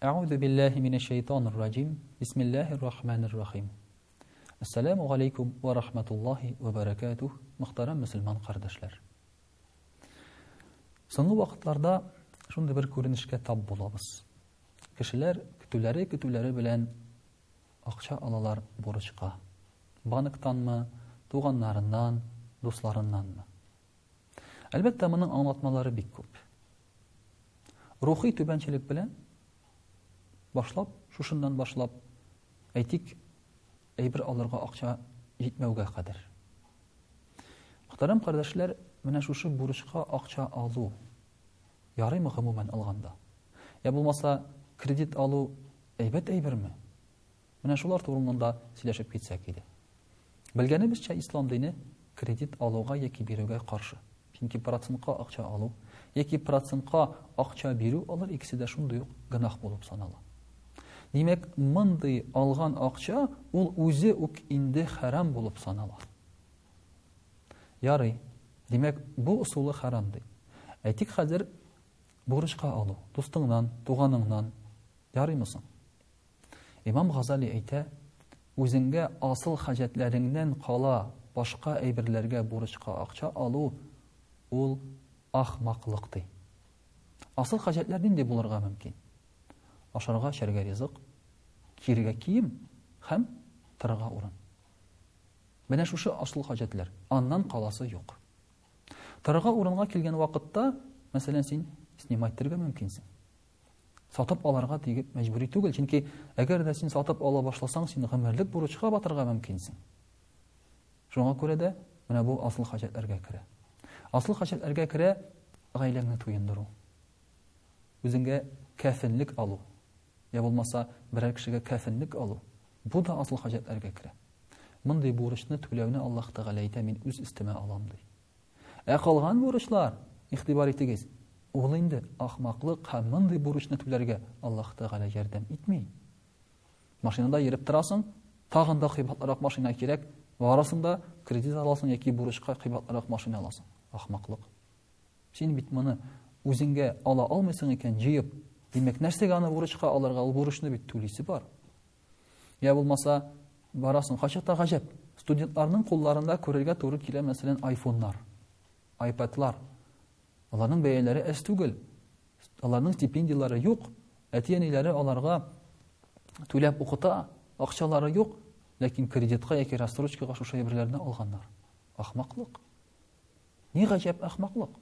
Әгъузу биллаһи минәш шәйтанир раҗим. Бисмиллаһир рахманир рахим. Ассаламу алейкум ва рахматуллаһи ва баракатух, мөхтәрәм мөселман кардәшләр. Соңгы вакытларда шундый бер күренешкә тап булабыз. Кешеләр көтүләре-көтүләре белән акча алалар бурычка. Банктанмы, туганнарыннан, дусларыннанмы. Әлбәттә, моның аңлатмалары бик күп. Рухи түбәнчелек белән башлап, шушыннан башлап, әйтик, әйбер алырга акча җитмәүгә кадәр. Мөхтәрәм кардәшләр, менә шушы бурычка акча алу ярыймы гомумән алганда? Я булмаса, кредит алу әйбәт әйберме? Менә шулар турында сөйләшеп китсәк иде. Белгәнебезчә, ислам дине кредит алуга яки бирүгә каршы. Чөнки процентка акча алу яки процентка акча бирү алар икесе дә шундый ук гөнаһ булып санала. Димәк, мондый алган акча ул үзе үк инде хәрам булып санала. Ярый. Димәк, бу ысулы хәрам ди. Әйтик, хәзер бурычка алу, дустыңнан, туганыңнан ярыймы соң? Имам Газали әйтә, үзеңгә асыл хаҗәтләреңнән кала башка әйберләргә бурычка акча алу ул ахмаклык ди. Асыл хаҗәтләр нинди булырга мөмкин? Ашарга, эчәргә ризык, киергә кием һәм торырга урын. Менә шушы асыл хаҗәтләр, аннан каласы юк. Торырга урынга килгән вакытта, мәсәлән, син снимать итәргә мөмкинсең. Сатып алырга диеп мәҗбүри түгел, чөнки әгәр дә син сатып ала башласаң, син гомерлек бурычка батырга мөмкинсең. Шуңа күрә дә менә бу асыл хаҗәтләргә керә. Асыл хаҗәтләргә керә гаиләңне туендыру. Үзеңгә кәфенлек алу, я булмаса берәр кешегә кәфенлек алу. Бу да асыл хаҗәтләргә керә. Мондый бурычны түләүне Аллаһ Тәгалә әйтә, мин үз өстемә алам ди. Ә калган бурычлар, игътибар итегез, ул инде ахмаклык һәм мондый бурычны түләргә Аллаһ Тәгалә ярдәм итми. Машинада йөреп торасың, тагын да кыйбатлырак машина кирәк, барасың да кредит аласың яки бурычка кыйбатлырак машина аласың. Ахмаклык. Син бит моны үзеңгә ала алмыйсың икән, җыеп, димәк, нәрсәгә аны бурычка алырга? Ул бурычны бит түлисе бар. Я булмаса, барасың, кайчакта гаҗәп, студентларның кулларында күрергә туры килә, мәсәлән, айфоннар, айпадлар. Аларның бәяләре әз түгел. Аларның стипендияләре юк. Әти-әниләре аларга түләп укыта, акчалары юк, ләкин кредитка яки рассрочкага шушы әйберләрне алганнар. Ахмаклык. Ни гаҗәп ахмаклык.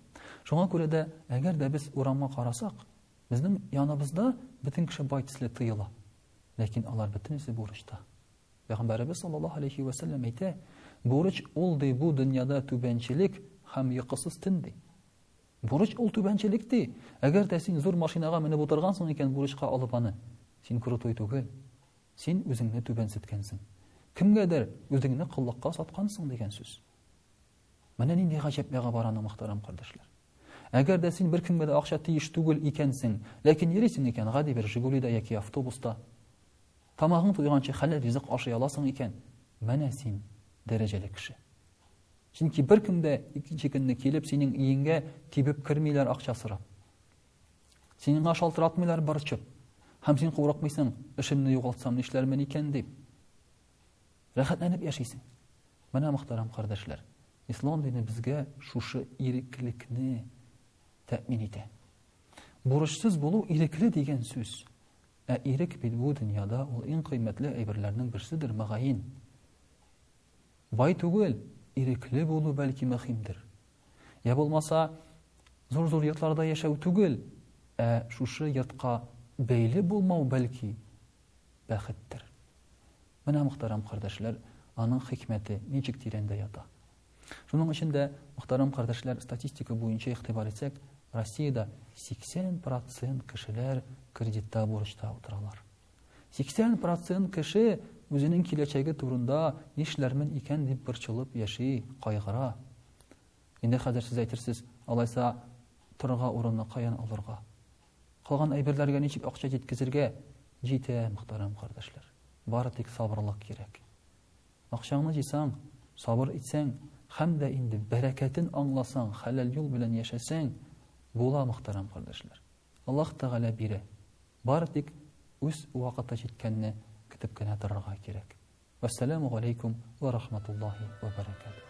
Шуңа күрә дә, әгәр дә без урамга карасак, безнең яныбызда бөтен кеше бай төсле тоела. Ләкин алар бөтенесе бурычта. Пәйгамбәребез саллаллаһу алейхи ва сәлләм әйтә, бурыч ул ди бу дөньяда түбәнчелек һәм йокысыз төн ди. Бурыч ул түбәнчелек ди. Әгәр дә син зур машинага менеп утыргансың икән, бурычка алып аны, син крутой түгел. Син үзеңне түбәнсеткәнсең. Кемгәдер үзеңне коллыкка саткансың дигән сүз. Менә нинди гаҗәп ягы бар аның, мөхтәрәм кардәшләр. Әгәр дә син беркемгә дә акча тиеш түгел икәнсең, ләкин йөрисең икән гади бер Жигулида яки автобуста, тамагың туйганчы хәләл ризык ашый аласың икән, менә син дәрәҗәле кеше. Чөнки беркем дә икенче көнне килеп синең өеңгә тибеп кермиләр акча сорап. Синеңа шалтыратмыйлар борчып. Һәм син курыкмыйсың, эшемне югалтсам нишләрмен икән дип. Рәхәтләнеп яшисең. Менә, мөхтәрәм кардәшләр, ислам дине безгә шушы иреклекне тәэмин итә. Бурычсыз булу ирекле дигән сүз. Ә ирек бит бу дөньяда ул иң кыйммәтле әйберләрнең берседер, мөгаен. Бай түгел, ирекле булу бәлки мөһимдер. Я булмаса, зур-зур йортларда яшәү түгел, ә шушы йортка бәйле булмау бәлки бәхеттер. Менә, мөхтәрәм кардәшләр, аның хикмәте ничек тирәндә ята. Шуның өчен дә, мөхтәрәм кардәшләр, статистика буенча игътибар итсәк, Россиядә 80 процент кешеләр кредитта бурычта утыралар. 80 процент кеше үзенең киләчәге турында нишләрмен икән дип борчылып яши, кайгыра. Инде хәзер сез әйтерсез, алайса торырга урынны каян алырга? Калган әйберләргә ничек акча җиткезергә? Җитә, мөхтәрәм кардәшләр. Бары тик сабырлык кирәк. Акчаңны җыйсаң, сабыр итсәң һәм дә инде бәрәкәтен аңласаң, хәләл юл белән яшәсәң, була, мөхтәрәм кардәшләр. Аллаһ Тәгалә бирә. Бары тик Үз вакыты җиткәнне көтеп кенә торырга кирәк. Вәссәламү галәйкүм вә рахматуллаһи вә бәрәкәтүһ.